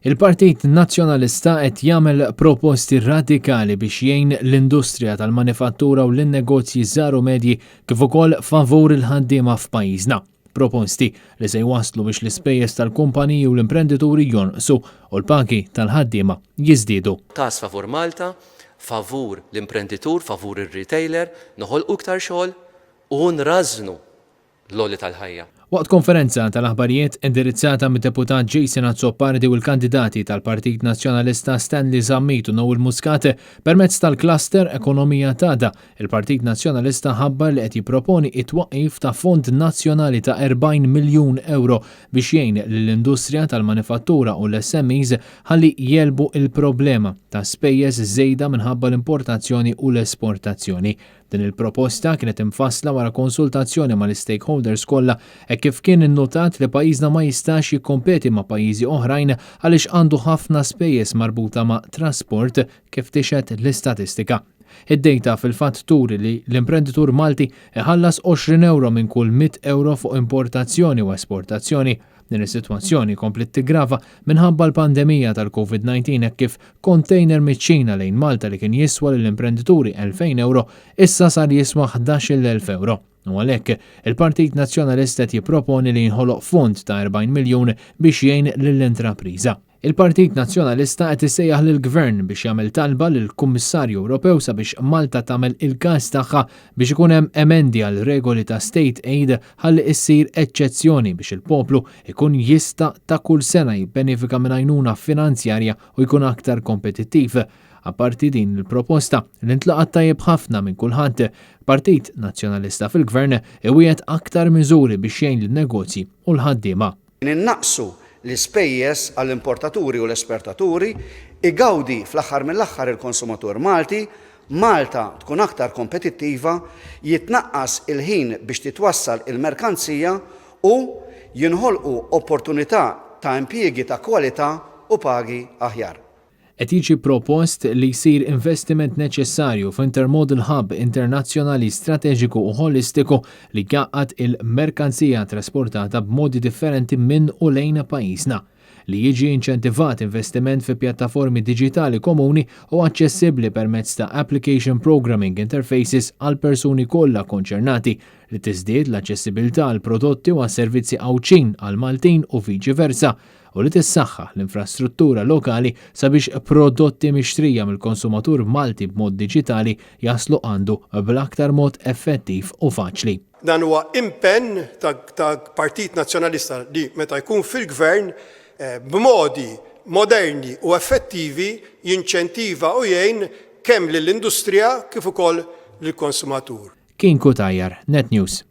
Il-Partit Nazzjonalista qed jagħmel proposti radikali biex jgħin l-industrija tal-manifattura u lin-negozji żgħar u medji kif ukoll favur il-ħaddiema f'pajjiżna. Proposti li se jwasslu biex l-ispejjeż tal-kumpaniji u l-imprendituri jonqsu u l-pagi tal-ħaddiema jiżdiedu. Każ favur Malta, favur l-imprenditur, favur ir-retailer, noħolqu iktar xogħol u nrażżnu l-għoli tal-ħajja. Waqt konferenza tal-aħbarijiet indirizzata mid-Deputat Jason Azzopardi u l-kandidati tal-Partit Nazzjonalista Stanley Zammit u Noel Muscat permezz tal-Cluster Ekonomija t'Għada, il-Partit Nazzjonalista ħabbar li qed jipproponi t-twaqqif ta' fond nazzjonali ta' 40 miljun ewro biex jgħin lill-industrija tal-manifattura u l-SMEs ħalli jegħlbu l-problema ta' spejjeż żejda minħabba l-importazzjoni u l-esportazzjoni. Din il-proposta kienet imfassla wara konsultazzjoni mal-istakeholders kollha hekk kif kien innutat li pajjiżna ma jistax jikkompeti ma' pajjiżi oħrajn għaliex għandu ħafna spejjeż marbuta ma' trasport kif tixhed l-istatistika. Id-dejta fil-fatt turi li l-imprenditur Malti iħallas 20 ewro minn kull 100 ewro fuq importazzjoni u esportazzjoni. Din is-sitwazzjoni kompliet tiggrava minħabba l-pandemija tal-Covid-19 hekk kif kontejner miċ-Ċina lejn Malta li kien jiswa lill-imprendituri 2,000 ewro issa sar jiswa 11,000 ewro. U għalhekk, il-Partit Nazzjonalista qed jipproponi li jinħoloq fond ta' 40 miljun biex jgħin lill-intrapriża. Il-Partit Nazzjonalista qed isejjaħ lill-Gvern biex jagħmel talba lill-Kummissarju Ewropew sabiex Malta tagħmel il-każ tagħha biex ikun hemm emendi għal regoli ta' state aid ħalli issir eċċezzjoni biex il-poplu jkun jista' ta' kull sena jibbenefika minn għajnuna finanzjarja u jkun aktar kompetittiv. Apparti din il-proposta, li ntlaqat tajjeb ħafna minn kulħadd, Partit Nazzjonalista fil-Gvern iwiegħed aktar miżuri biex jgħin lin-negozji u l-ħaddiema. Innaqqsu l-ispejjeż għall-importaturi u l-espertaturi, igawdi fl-aħħar mill-aħħar il-konsumatur Malti, Malta tkun aktar kompetittiva, jitnaqqas il-ħin biex titwassal il-merkanzija u jinħolqu opportunità ta' impjiegi ta' kwalità u pagi aħjar. Qed jiġi propost li jsir investiment neċessarju f'intermodal hub internazzjonali strateġiku u ħolistiku li jgħaqqad il-merkanzija trasportata b'modi differenti minn u lejn pajjiżna. Li jiġi inċentivat investiment fi pjattaformi diġitali komuni u aċċessibbli permezz ta' Application Programming Interfaces għall-persuni kollha konċernati, li tiżdied l-aċċessibilità għall-prodotti u għas-servizzi Għawdxin għall-Maltin u viċi versa, u li tissaħħaħ l-infrastruttura lokali sabiex prodotti mixtrija mill-konsumatur Malti b'mod diġitali jaslu għandu bl-aktar mod effettiv u faċli. Dan huwa impenn ta' Partit Nazzjonalista li meta jkun fil-Gvern b'modi moderni u effettivi jinċentiva u jgħin kemm lill-industrija kif ukoll lill-konsumatur. Kien Cutajar, Net News.